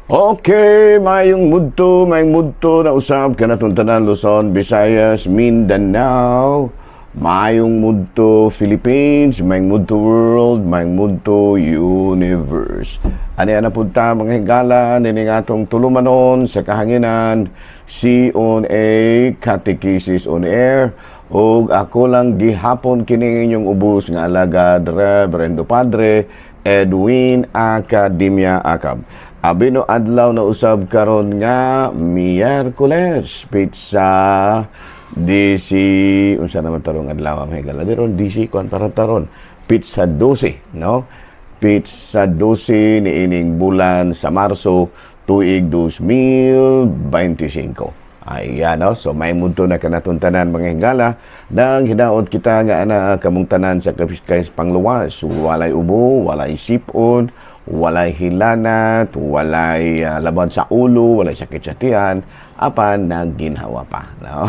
Okay, mayong mudto na usab kanatong tanan, Luzon, Visayas, Mindanao, mayong mudto Philippines, mayong mudto world, mayong mudto universe. Ani na punta, mga higala, nining atong tulumanon sa kahanginan, C on A, Catechesis on Air, ug ako lang gihapon kini inyong ubos nga alagad, Reverendo Padre Edwin Academia Acab. Abino adlaw na usab karon nga Miyerkules, petsa DC unsa naman tarong adlaw, ang higala diron, DC kuan taron taron petsa 12, no? Petsa 12 niining bulan sa Marso, tuig 2025. Ayan, no? So may mundo na kanatong tanan, mga higala, nang hinaot kita nga ana kamong tanan sa kay pangluwas. Walay ubo, walay sipon, walay hilanat, walay laban sa ulo, walay sakit sa tiyan, apan nagginhawa pa. No?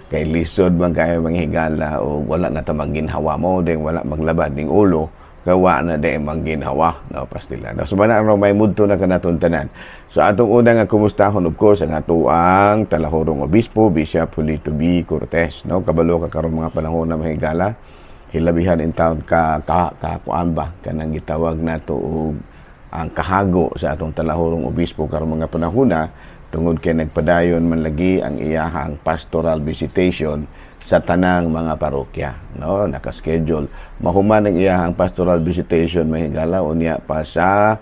Kay lisod man kayo, mga higala, o wala na ta magginhawa mo, ding wala maglabad ning ulo, gawa na di magginhawa, no, pastila, no? So mana no, may mudto na kanaton tanan. So atong una nga kumustahon, of course, ang atoang talahorong obispo, Bishop Julito B. Cortez, no? Kabalo ka karong mga panahon na, mahigala, hilabihan in town ka ka, ka kuan ba, kanang gitawag nato og ang kahago sa atong talahorong obispo karong mga panahon na, tungod kay nagpadayon man lagi ang iyahang pastoral visitation sa tanang mga parokya, no? Naka-schedule mahuman ang iyahang pastoral visitation, mahigala, unya pa sa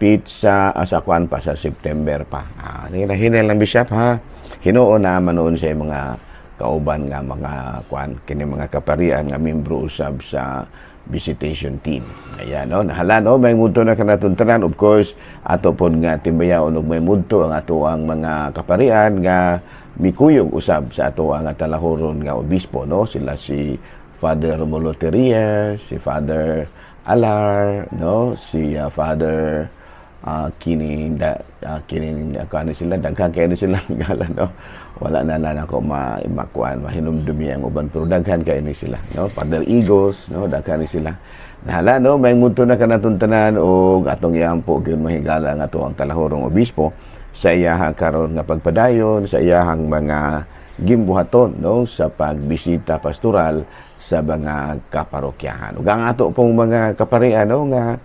petsa sa kuan pa, sa September pa. Hinay lang, Bishop, ha. Hinuon na manoon sa mga kauban nga mga kuan kini, mga kaparian nga membro usab sa visitation team. Ayan, no? Nahala, no? May mudto na kanatong tanan. Of course, ato pod nga timbayaon og may mudto ang ato ang mga kaparian nga mikuyog usab sa ato ang talahoron nga obispo, no? Sila si Father Romulo Terias, si Father Alar, no? Si Father kining da, kining ano sila, daghan kay ni sila gala, no? Wala na lang ako ma makuan, mahinumdumi ang uban, pero daghan kay ni sila, no? Father Igos, no? Daghan ni sila. Nahala, no? May mudto na kanatong tanan og atong iampo gyud, mahigala, ang ato ang talahorong obispo sa iyahang karon nga pagpadayon sa iyahang mga gimbuhaton, no, sa pagbisita pastoral sa mga kaparokyahan. Ug ang ato pong mga kaparian, no, nga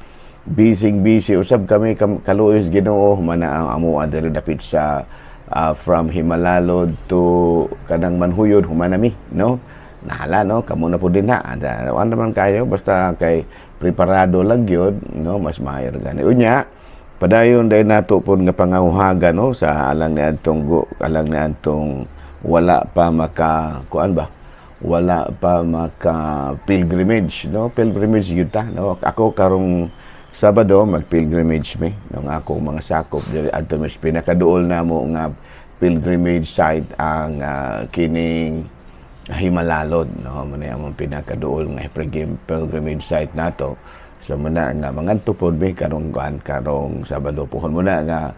busy busy usab kami, kaluoy Ginoo mana ang amoa diri dapit sa from Himalalod to kanang Manhuyod, humanami, no? Nahala, no? Kamo na po din ha. Ano naman kayo, basta kay preparado lang gyud, no? Mas maayo gani. Unya padayon dahil nato pod nga pangahuhagan, no, sa alang ni adtong wala pa maka kuan ba, wala pa maka pilgrimage, no? Pilgrimage gyud ta, no? Ako karong Sabado mag pilgrimage mi no, nga akong mga sakop diri adto mas pinakaduol namo nga pilgrimage site, ang kining Himalalod, no? Mo na among pinakaduol nga pilgrimage site nato. So muna nga mangadto pod mi karong kuan, karong Sabado pohon. Muna nga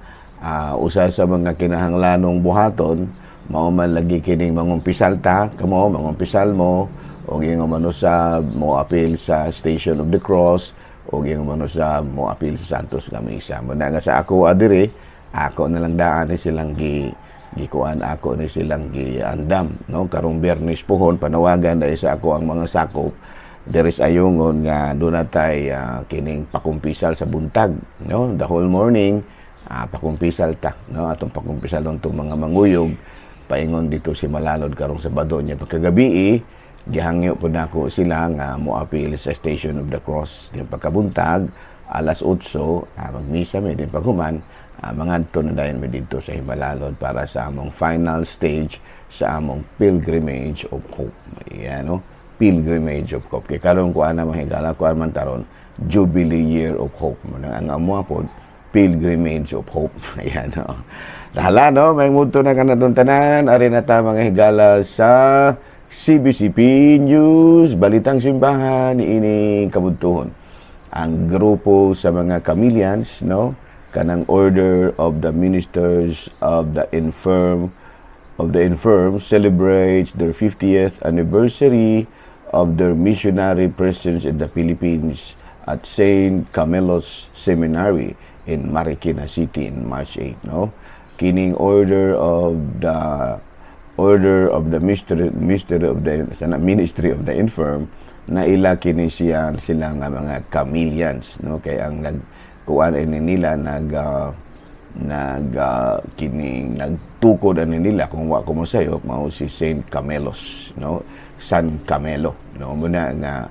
usa sa mga kinahanglanong buhaton mao man lagi kining mangumpisal ta kamo, mangumpisal mo og ingon man usab mo apil sa Station of the Cross og ingon man usab mo apil sa Santos nga Misa. Muna nga sa ako adiri, ako na lang daan ni silang gi gikuan, ako ni silang giandam, no? Karong Biyernes pohon, panawagan dahil sa ako ang mga sakop diri sa Ayungon nga doon natay kining pakumpisal sa buntag, no? The whole morning pakumpisal ta, no? Atong pakumpisal tong mga manguyog paingon dito si Malalod karong Sabado niya. Pagkagabi, gihangyo po nako sila nga moapil sa Station of the Cross din pagkabuntag alas 8, magmisa mi din. Paghuman, mangadto na dayon mi didto sa Himalalod para sa among final stage sa among pilgrimage of hope. Ayan, no? Pilgrimage of hope. Kay karon kuan na, mahigala, kuan man taron, Jubilee Year of Hope. Mo ang amo pod pilgrimage of hope. Ayan, no? Lahala, no? May mudto na kanatong tanan. Ari na ta, mga higala, sa CBCP News, Balitang Simbahan, ining kabudtuhon. Ang grupo sa mga Camillians, no? Kanang Order of the Ministers of the Infirm celebrates their 50th anniversary of their missionary presence in the Philippines at St. Camillus Seminary. in Marikina City in March 8, no? Kining Order of the Mystery Mystery of the sana Ministry of the Infirm na ila kini siya sila nga mga Camillians, no? Kay ang nagkuan ini nila, nag kining nagtukod ani nila, kung wa ko mosayop, mao si Saint Camelos, no? San Camelo, no? Muna nga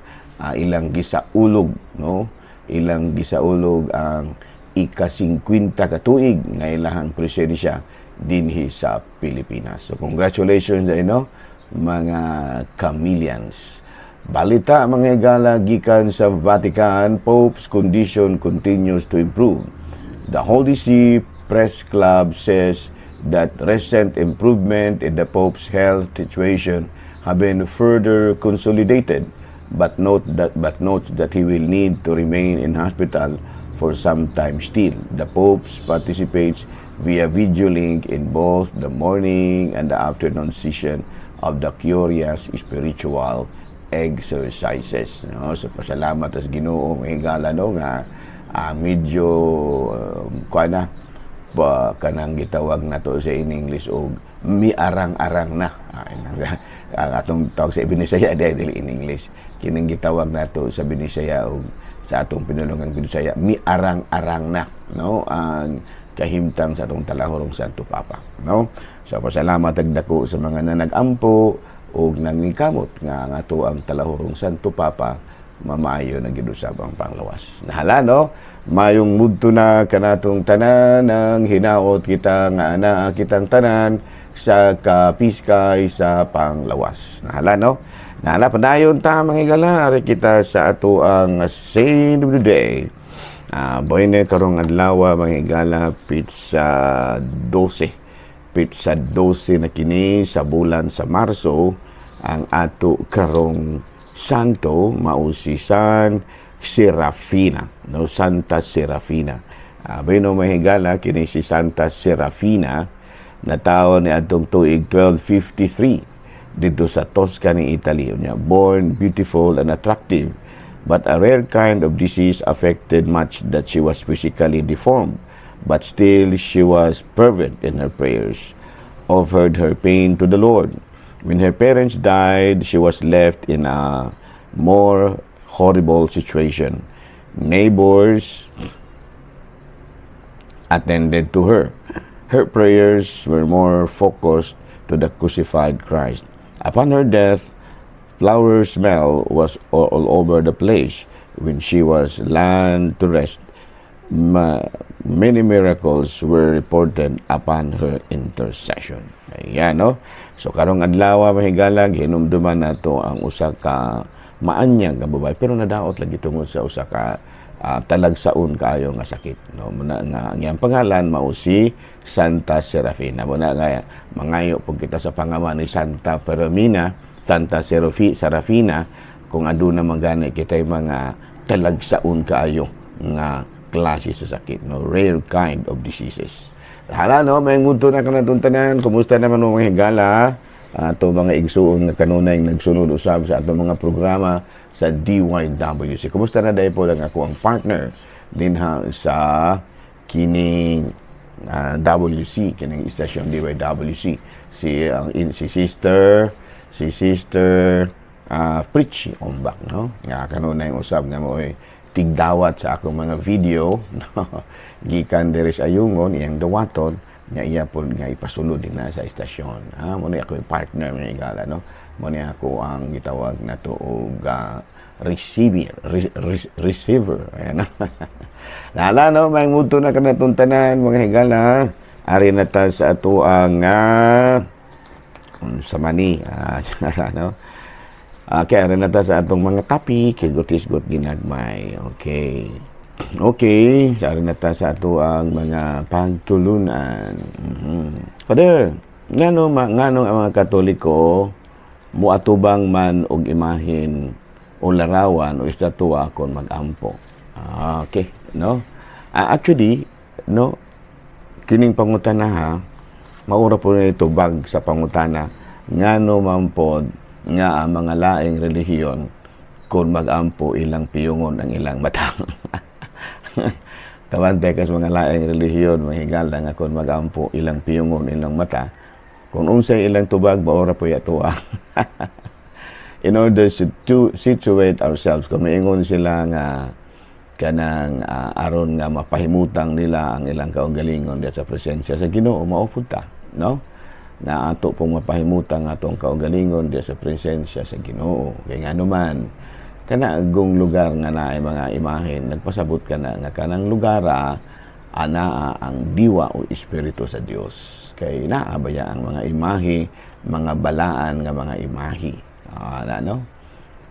ilang gisaulog, no? Ilang gisaulog ang ika-50 ka tuig nga ilahang presensya dinhi sa Pilipinas. So congratulations no, mga Camillians. Balita, mga higala, gikan sa Vatican, Pope's condition continues to improve. The Holy See Press Club says that recent improvement in the Pope's health situation have been further consolidated, but notes that he will need to remain in hospital for some time still. The Pope participates via video link in both the morning and the afternoon session of the Curia's spiritual exercises. No? So pasalamat sa Ginoo, mga higala, no, nga medyo kuan na ba, kanang gitawag nato sa in English og miarang-arang na. Ang atong tawag sa Binisaya dili in English, kining gitawag nato sa Binisaya og sa atong pinulungang Binisaya, miarang-arang na, no, ang kahimtang sa atong talahurong Santo Papa, no? So pasalamat ag dako sa mga nanagampo ug nangingkamot nga ang ato ang talahurong Santo Papa mamaayo na gid usab ang panglawas. Nahala, no? Mayong mudto na kanatong tanan ng hinaot kita nga ana kitang tanan sa kapiskay sa panglawas. Nahala, no? Nahala, padayon ta, mga higala, ari kita sa ato ang Saint of the Day. Boy na karong adlaw, mga higala, petsa 12. Petsa 12 na kini sa bulan sa Marso. Ang ato karong santo mao si San Serafina, no? Santa Serafina. Bueno, mga higala, kini si Santa Serafina natawo ni atong tuig 1253 dito sa Tuscany, Italy. Unya, born beautiful and attractive, but a rare kind of disease affected much that she was physically deformed. But still she was fervent in her prayers, offered her pain to the Lord. When her parents died, she was left in a more horrible situation. Neighbors attended to her. Her prayers were more focused to the crucified Christ. Upon her death, flower smell was all over the place. When she was laid to rest, many miracles were reported upon her intercession. Ayan, no? So, karong adlaw, mga higala, hinumduman nato ang usa ka maanyag nga babae pero nadaot lagi tungod sa usa ka talagsaon kaayo nga sakit, no? Muna nga ang iyang pangalan mao si Santa Serafina. Muna nga mangayo pud kita sa pangaman ni Santa Fermina, Santa Serafina, kung aduna man gani kitay mga talagsaon kaayo nga klase sa sakit, no? Rare kind of diseases. Hala, no? May mudto na kanatong tanan. Kumusta naman, mga higala, ato mga igsuon nga kanunay nagsunod usab sa atong mga programa sa DYWC? Kumusta na dahil po lang ako ang partner dinha sa kining WC, kining istasyon DYWC, si ang in, si Sister Pritchie Ombak, no? Nga kanunay usab nga mo'y tigdawat sa akong mga video, no? Gikan diri sa Ayungon, iyang dawaton nga iya po nga ipasulod din na sa istasyon. Ha, mo ni ako yung partner, mga higala, no? Mo ni ako ang gitawag nato og receiver, receiver. Ayan. Lala, no, may muto na kanatong tanan, mga higala. Ari na ta sa ato ang sa mani, no? Okay, ari na ta sa atong mga topic, higot-hisgot ginagmay. Okay. Okay, ari na ta sa ato ang mga pagtulunan. Father, ngano ang mga Katoliko muatubang man og imahin o larawan o estatwa kon mag-ampo? Okay, no? Actually, no, kining pangutana ha, maura po na tubag sa pangutana, ngano man pod nga ang mga laing relihiyon kon mag-ampo ilang piyungon ang ilang mata? Kabantay ka sa mga laing relihiyon, mga higala, nga kung magampo, ilang piyungon ilang mata. Kung unsay ilang tubag, mao ra poy atoa. In order to situate ourselves, kung maingon sila nga kanang aron nga mapahimutang nila ang ilang kaugalingon diya sa presensya sa Ginoo, mao pud ta, no? Nga ato pong mapahimutang atong kaugalingon diya sa presensya sa Ginoo. Kay ngano man, kana agong lugar nga naay mga imahen, nagpasabot ka na nga kanang lugar anaa ang diwa o espiritu sa Dios. Kay naa baya ang mga imahe, mga balaan nga mga imahe. Na, no?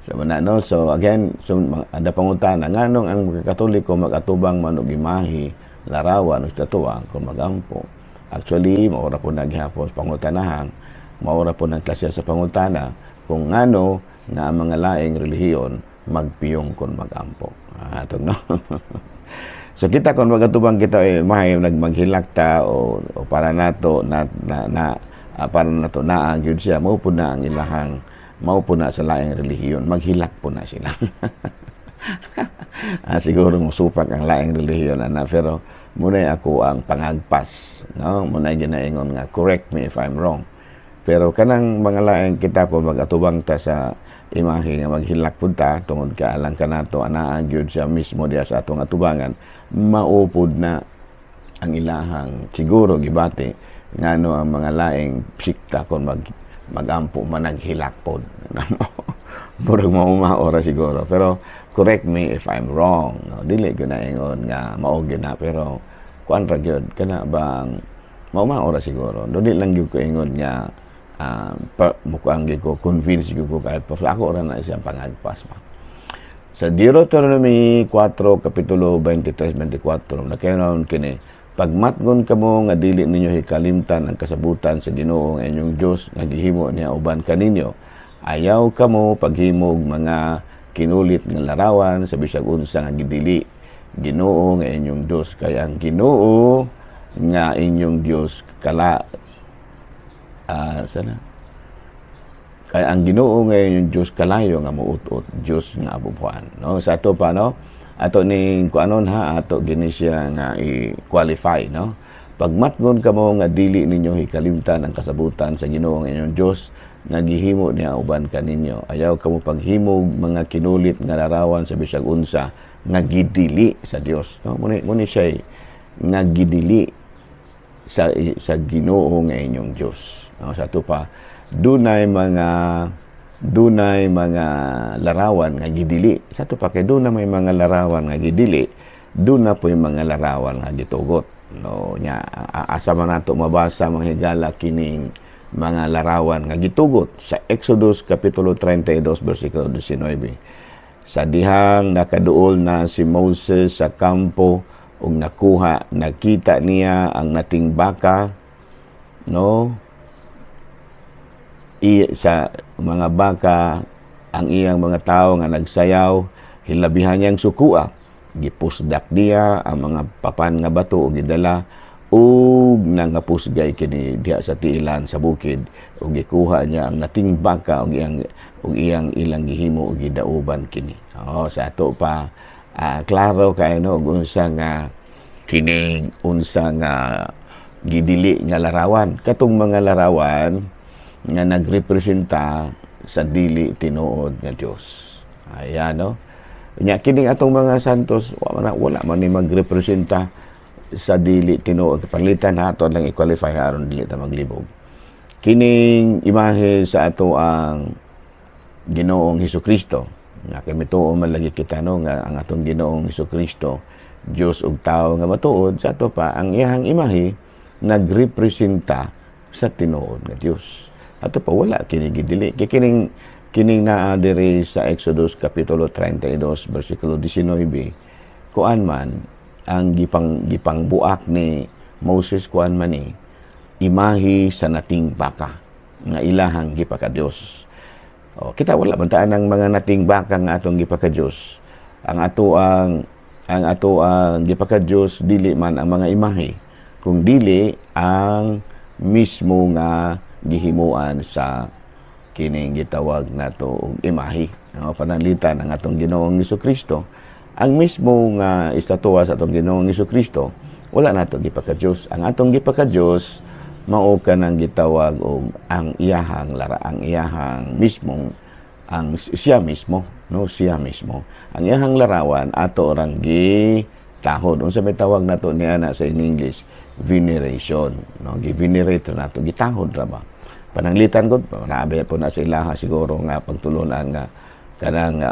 So, na, no? So again, so, ada pangutana, nganong ang mga Katoliko magatubang man og imahe, larawan o estatwa kung magampo? Actually, mao ra po na gihapon sa pangutanahan, mao ra po ng klase sa pangutana kung ngano nga ang mga laing relihiyon magpiyong kung magampo. Atong, no? So kita kung magatubang kita eh, mahay nagmaghilak ta o para nato na, na, na para nato naa gyud siya, mao po na ang ilahang, mao po na sa laing relihiyon, maghilak po na sila. Siguro musupak ang laing relihiyon ana, pero muna ako ang pangagpas, no? Muna ginaingon nga correct me if I'm wrong. Pero kanang mga laing kita kung magatubang ta sa imahe nga maghilak pud ta tungod ka alang kanato anaa gyud siya mismo diya sa atong atubangan, mao pud na ang ilahang siguro gibati ngano ang mga laing sikta kon magampo managhilak pod. Murag mauma ora siguro, pero correct me if I'm wrong, no? Dili gyud na ingon nga mao gyud na, pero kuan ra gyud kana bang mauma ora siguro, no? Dili lang gyud ko ingon nga mukuang gyud ko, convince gyud ko kahit pa ako ora na siyang pangagpas ba. Sa Deuteronomy 4 kapitulo 23-24 nakayon kini: "Pagmatngon kamo nga dili ninyo hikalimtan ang kasabutan sa Ginoo nga inyong Dios nga gihimo niya uban kaninyo, ayaw kamo paghimog mga kinulit nga larawan sa bisag unsa nga gidili Ginoo nga inyong Dios, kay ang Ginoo nga inyong Dios kala sana kay ang Ginoo nga inyong Dios kalayo nga muut-ot, Dios nga abubuan," no? Sa ato pa, no, ato ning kuanon ha, ato gini siya nga i-qualify, no? "Pagmatngon kamo nga dili ninyo hikalimtan ang kasabutan sa Ginoo nga inyong Dios nga gihimo niya uban kaninyo, ayaw kamo paghimog mga kinulit nga larawan sa bisag unsa nga gidili sa Dios," no? Muni siya nga gidili sa Ginoo nga inyong Dios, no? Sa ato pa, dunay mga larawan nga gidili. Sa ato pa, kay doon na may mga larawan nga gidili, doon na po yung mga larawan nga gitugot, no? Nya asa man nato mabasa, mga higala, kining mga larawan nga gitugot? Sa Exodus kapitulo 32 bersikulo 19: "Sa dihang nakaduol na si Moses sa kampo ug nakuha, nakita niya ang nating baka, no, sa mga baka ang iyang mga tao nga nagsayaw, hilabihan niyang sukua. Gipusdak niya ang mga papan nga bato ug gidala ug nangapusgay kini diha sa tiilan sa bukid, ug gikuha niya ang nating baka ug iyang ilang gihimo ug gidauban kini." Oh, sa ato pa, klaro kay, no, ug unsa nga kining unsa nga gidili nga larawan? Katong mga larawan nga nagrepresenta sa dili tinuod nga Dios. Ayan, no? Nya kining atong mga santos, wala man ni magrepresenta sa dili tinuod. Panglitan ha, ato lang i-qualify aron dili ta maglibog. Kining imahe sa ato ang Ginoong Hesukristo nga kay mituo man lagi kita, no, nga ang atong Ginoong Hesukristo Dios ug tao nga matuod. Sa ato pa, ang iyang imahe nagrepresenta sa tinuod nga Dios. Ato pa, wala kini gidili. Kay kining naa diri sa Exodus kapitulo 32 bersikulo 19, kuan man ang gipangbuak ni Moses, kuan man ni imahe sa nating baka nga ilahang gipakadiyos. O, kita wala man taan ang mga nating baka nga atong gipakadiyos. Ang ato ang gipakadiyos dili man ang mga imahe, kung dili ang mismo nga gihimuan sa kining gitawag nato og imahe. No, pananglitan ang atong Ginoong Kristo Ang mismo nga estatwa sa atong Ginoong Kristo, wala nato gipaka-Diyos. Ang atong gipaka-Diyos mao kanang gitawag og ang iyahang lara, ang iyahang mismong, ang siya mismo, no? Siya mismo, ang iyahang larawan ato orang gi tahod. Unsa may tawag nato niya na sa in English? Veneration, no? Gi-venerate nato, gitahod ra ba. Pananglitan gud nabi po na sa ilaha siguro nga pagtulunan nga kanang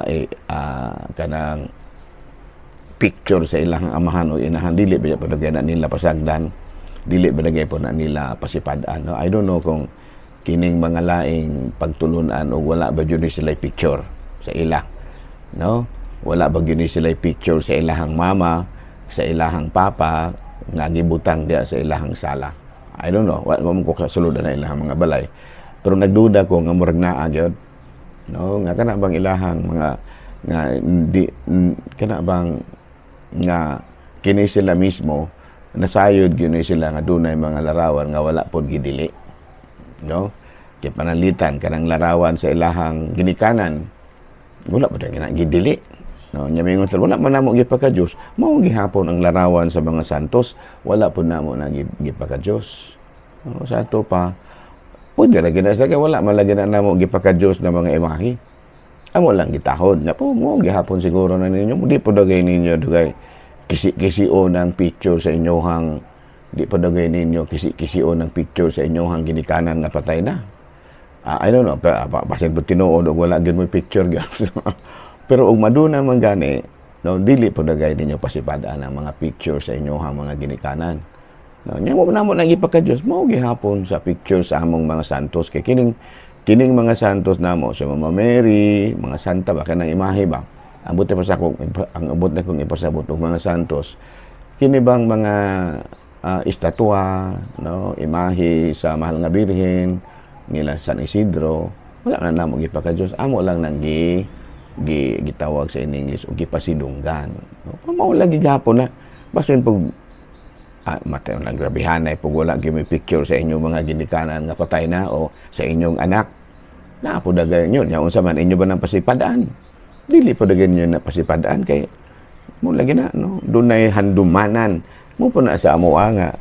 kanang picture sa ilang amahan o inahan, dili ba po na nila pasagdan, dili ba po na nila pasipad-an, no? I don't know kung kining mga laing pagtulunan o wala ba jud sila picture sa ila, no? Wala ba gyud sila picture sa ilahang mama, sa ilahang papa nga gibutang diya sa ilahang sala? I don't know, wala mo ko kasulod na ilahang mga balay, pero nagduda ko nga murag naa gyud, no? Nga kana bang ilahang mga nga di kana bang nga kini sila mismo nasayod gyud sila nga dunay mga larawan nga wala pod gidili, no? Kay pananglitan kanang larawan sa ilahang ginikanan, wala pa gina gidili, no? Nya mingon sila, "Wala man namo gipaka Dios." Mao gihapon ang larawan sa mga santos, wala pud namo na gipaka Dios, no? Sa ato pa pwede ra gina sa wala man lagi na namo gipaka Dios na mga imahe, amo lang gitahod nga po. Mo gihapon siguro na ninyo, di po dagay ninyo dugay kisi-kisio ng picture sa inyohang, di pa dagay ninyo kisi-kisio ng picture sa inyohang ginikanan nga patay na. I don't know, pa, basin po tinuod og wala gyud mo picture gyud. Pero og maduna man gani, no, dili po dagay ninyo pasipadaan ang mga picture sa inyohang mga ginikanan. No, nya mo namo nang ipaka-Dios, mao gihapon sa picture sa among mga santos, kay kining kining mga santos namo, sa Mama Mary, mga santa ba, kanang imahe ba. Ang buti pa sa akong, ang abot na kong ipasabot og mga santos, kini bang mga estatwa, no, imahe sa Mahal nga Birhen nila San Isidro, wala na namo gipaka Dios, amo lang nang gi, gi gitawag sa in English og gipasidunggan, no? Mao lagi gihapon na basin pag matay lang grabehan ay pag wala gyud may picture sa inyong mga ginikanan nga patay na o sa inyong anak na po dagay nyo nya. Unsa man, inyo ba nang pasipadaan? Dili po dagay ninyo na pasipadaan kay mo lagi na, no? Dunay handumanan mo po na sa amo nga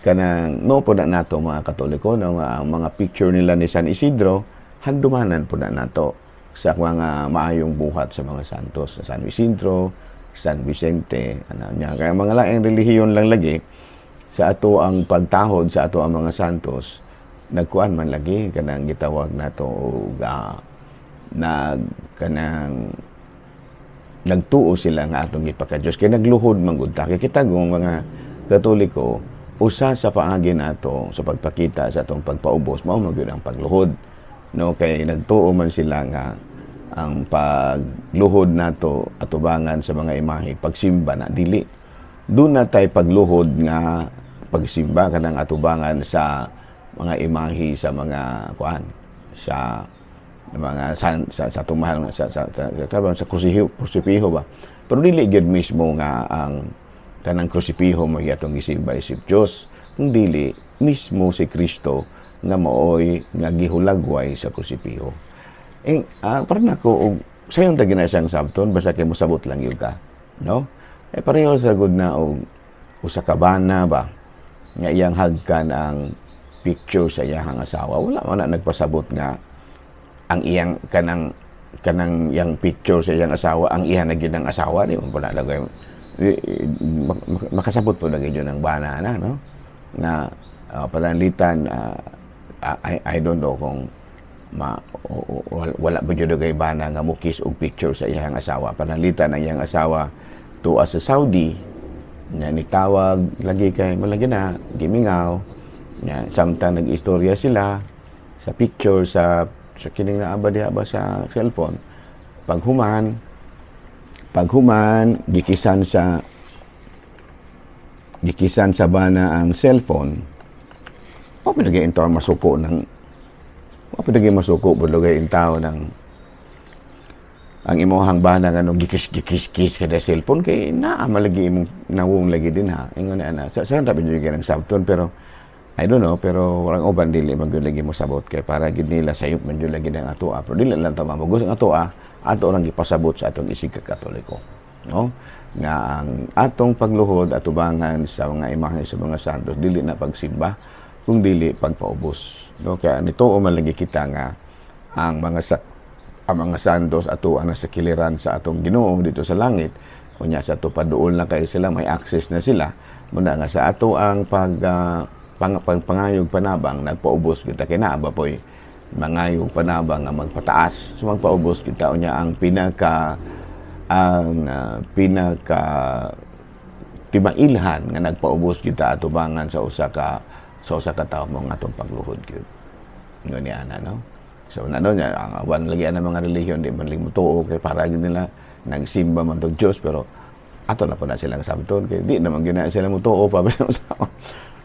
kanang mo po na nato mga Katoliko, no, nga ang mga picture nila ni San Isidro, handumanan po na nato sa mga maayong buhat sa mga santos sa San Isidro, San Vicente, ano niya. Kaya mga laing relihiyon lang lagi sa ato ang pagtahod sa ato ang mga santos, nagkuan man lagi kanang gitawag nato og nag kanang nagtuo sila nga atong gipaka-Dios kay nagluhod man gud ta. Kay kita gong mga Katoliko, usa sa paagi nato sa pagpakita sa atong pagpaubos mao man gyud ang pagluhod, no? Kay nagtuo man sila nga ang pagluhod nato atubangan sa mga imahe, pagsimba na. Dili, doon na tay pagluhod nga pagsimba kanang atubangan sa mga imahe, sa mga kuan, sa mga san, sa atong mahal nga sa krusipiho ba. Pero dili gyud mismo nga ang kanang krusipiho mo atong gisimba isip Dios, kung dili mismo si Kristo nga maoy nga gihulagway sa krusipiho. Eh, para nako og sayon ta gina siyang sabton, basta kay mosabot lang gyud ka, no? Eh, pareho sa gud na og usa ka bana ba nga iyang hagkan ang picture sa iyang asawa, wala man na nagpasabot nga ang iyang kanang kanang iyang picture sa iyang asawa ang iya na gyud ang asawa. Di man po na lagay makasabot po lagi yun ang bana na, no, nga pananglitan, I don't know kung ma, o, o, wala ba jud kay bana nga mukis og picture sa iyang asawa. Pananglitan ang iyang asawa tuwa sa Saudi nga nitawag lagi kay malagi na gimingaw nga samtang nag-istorya sila sa picture sa kining naa ba diha ba sa cellphone. Paghuman gikisan sa bana ang cellphone, wa pa lagi intaw masuko ng, wa pa lagi masuko po lagi intaw ng ang imuhang bana nga nung gikis gikis kis kada cellphone kay naa malagi imong nawong lagi din ha. Ingon na ana sa tabi nyo ng sabton, pero I don't know, pero walang uban dili man gyud lagi mo sabot kay para gid nila sayop man gyud lagi ng atoa. Pero dili lang ta mamugos ang atoa, ato lang gipasabot sa atong isig ka Katoliko. no? Nga ang atong pagluhod atubangan sa mga imahe sa mga santos dili na pagsimba kung dili pagpaubos, no? Kaya nito man lagi kita nga ang mga santos ato ang nasa kiliran sa atong Ginoo dito sa langit. Unya sa ato paduol na kay sila, may access na sila. Muna nga sa ato ang pag pangayog panabang, nagpaubos kita kay naa ba poy mangayog panabang nga magpataas. So magpaubos kita. Unya ang pinaka timailhan nga nagpaubos kita atubangan sa usa ka tawo mo nga atong pagluhod gyud ngani ana, no? So ano niya ang awan lagi ang mga relihiyon, di man lagi motuo kay para gyud nila nagsimba man tog Dios, pero ato na po na silang sabton kay di naman gyud na sila motuo pa.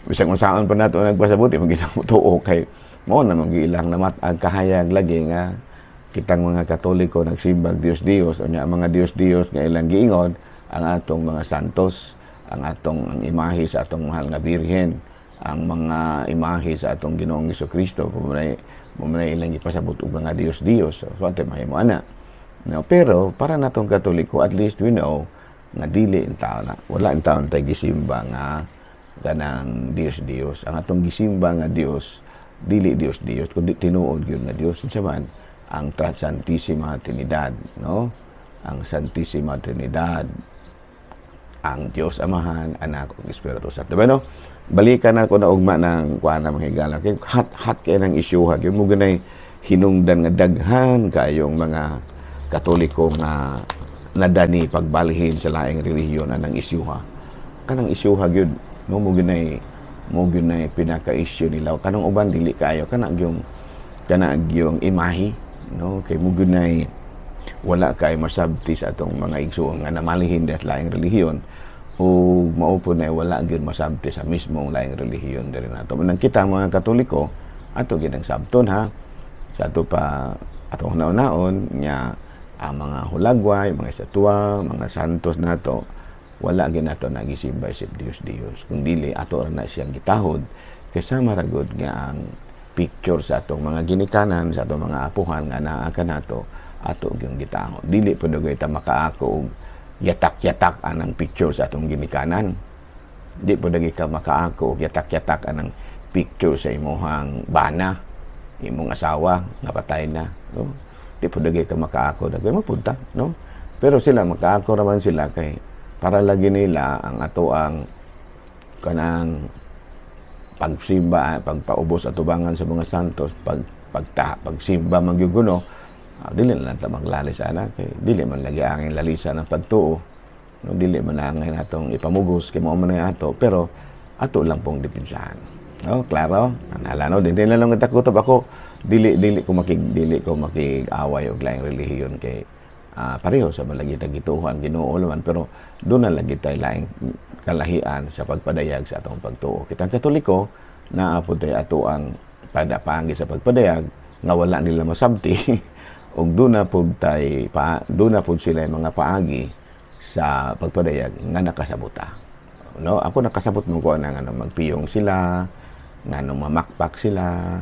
Bisan unsaon pa nato nagpasabot, di man gyud motuo kay mao naman gyud ilang namat-ag kahayag lagi nga kitang mga Katoliko nagsimbag Dios Dios. Unya ang mga Dios Dios nga ilang giingon ang atong mga santos, ang atong ang imahe sa atong mahal nga Birhen, ang mga imahe sa atong Ginoong Kristo, kung mo ilang gipasabot og mga Dios Dios. So ate mahimo ana, no? Pero para natong Katoliko, at least we know nga dili in tao na wala in taon tay gisimba nga kanang Dios Dios. Ang atong gisimba nga Dios dili Dios Dios kundi tinuod gyud nga Dios. Unsa man ang Santissima Trinidad, no? Ang Santissima Trinidad, ang Dios Amahan, Anak ug Espiritu Santo. Bueno, balikan na ko na ugma ng kuan na mga higala. Kay hot hot kay nang isyu ha. Kay mo ganay hinungdan nga daghan kayong mga Katoliko nga nadani pagbalhin sa laing relihiyon anang isyu ha. Kanang isyu ha gyud, no, mo gyud pinaka-issue nila. Kanang uban dili kayo kana gyung imahi, no? Kay mo gyud wala kay masabti sa atong mga igsuon nga namalihin sa laing relihiyon o mao po na wala gyud masabti sa mismong laing relihiyon diri nato. Nang kita mga Katoliko, ato gyud ang sabton ha sa ato pa atong hunaon nya ang mga hulagway, mga estatwa, mga santos nato, wala gyud nato nagisimba isip Dios Dios kung dili ato ra na siyang gitahod kaysa maragod nga ang picture sa atong mga ginikanan, sa atong mga apuhan nga naa kanato, ato gyung gitahod. Dili pa dugay ta makaako og yatak-yatak anang picture sa atong ginikanan. Di po dagay ka makaako og yatak-yatak anang picture sa imuhang bana, imong asawa nga patay na, no? Di po dagay ka makaako, dagay mapunta, no? Pero sila makaako raman sila kay para lagi nila ang ato ang kanang pagsimba, pagpaubos atubangan sa mga santos, pagsimba magyuguno, dili na lang ta maglalis ana kay dili man lagi angay lalisa ng pagtuo, no? Dili man angay natong ipamugos kay mao man ang ato, pero ato lang pong depensahan, no? Klaro anala, no? Dili na lang takutob ako, dili ko makig-away og laing relihiyon kay pareho sa man lagi ta gituohan Ginoo man, pero doon na lagi tay laing kalahian sa pagpadayag sa atong pagtuo. Kitang Katoliko naa pud tay ato ang paagi sa pagpadayag nga wala nila masabti ug doon na pud tay pa, doon na pud sila mga paagi sa pagpadayag nga nakasabota. No, ako nakasabot mo ko na nga magpiyong sila, ngano mamakpak sila,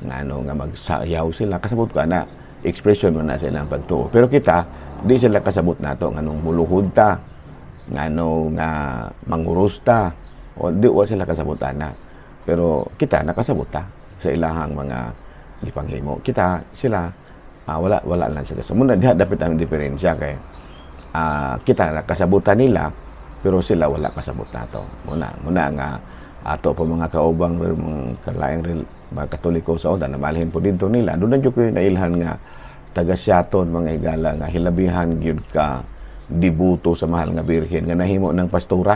ngano nga magsayaw sila, kasabot ko ana, expression man na sa ilang pagtuo. Pero kita, di sila kasabot nato nganong muluhod ta, ngano nga manguros ta, o di wa sila kasabot ana. Pero kita nakasabot ta sa ilahang mga gipanghimo. Kita sila wala wala lang sila. So muna diha dapat ang diferensya kay kita nakasabutan nila pero sila wala kasabot nato. Muna muna nga ato po mga kaubang mga kalaing mga Katoliko sa una namalhin po didto nila. Doon na jud ko nailhan nga taga Siaton, mga higala, nga hilabihan gyud ka dibuto sa mahal nga Birhen nga nahimo ng pastora.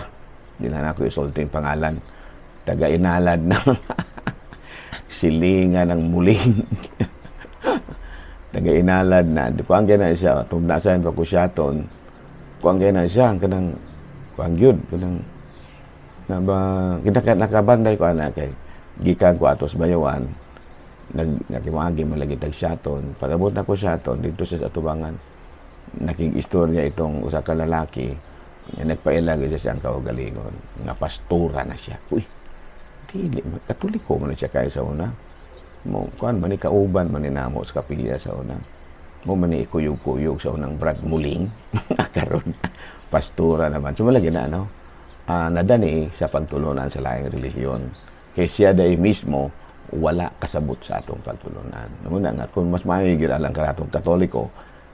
Di na nako isulti pangalan. Taga inalad na silingan ng muling. Taga inalad na. Di ko ang na siya. Tumnasan pa ko Siaton. Kuang na siya kanang kuang gyud kanang na ba kita nakabanday ko ana kay gikan ko atos Bayawan, nakimaagi man lagi tag Siaton. Pag-abot na ko Siaton dito sa atubangan, naking istorya itong usa ka lalaki nga nagpaila gyud siya siyang kaugalingon nga pastora na siya. Uy, dili Katoliko man siya kay sa una mo kuan man ni kauban man ni namo sa kapilya sa una. Mo man ni ikuyog-kuyog sa unang Brad Muling. Karon pastora naman. So malagi na ano, nadani sa pagtulunan sa laing relihiyon. Kay siya day mismo wala kasabot sa atong pagtulunan. Muna nga kung mas maayo gid alang kanatong Katoliko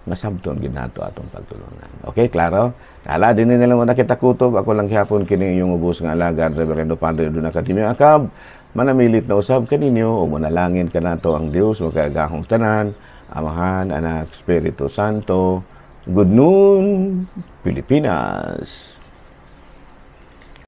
nga sabton gid nato atong pagtulunan. Okay, klaro? Hala din nila mo nakita kutob. Ako lang gihapon kini inyong ubos nga alagad, Reverendo Padre Duna Kadimio Akab. Manamilit na usab kaninyo ug manalangin kanato ang Dios makagagahom tanan, Amahan, Anak, Espiritu Santo. Good noon, Pilipinas.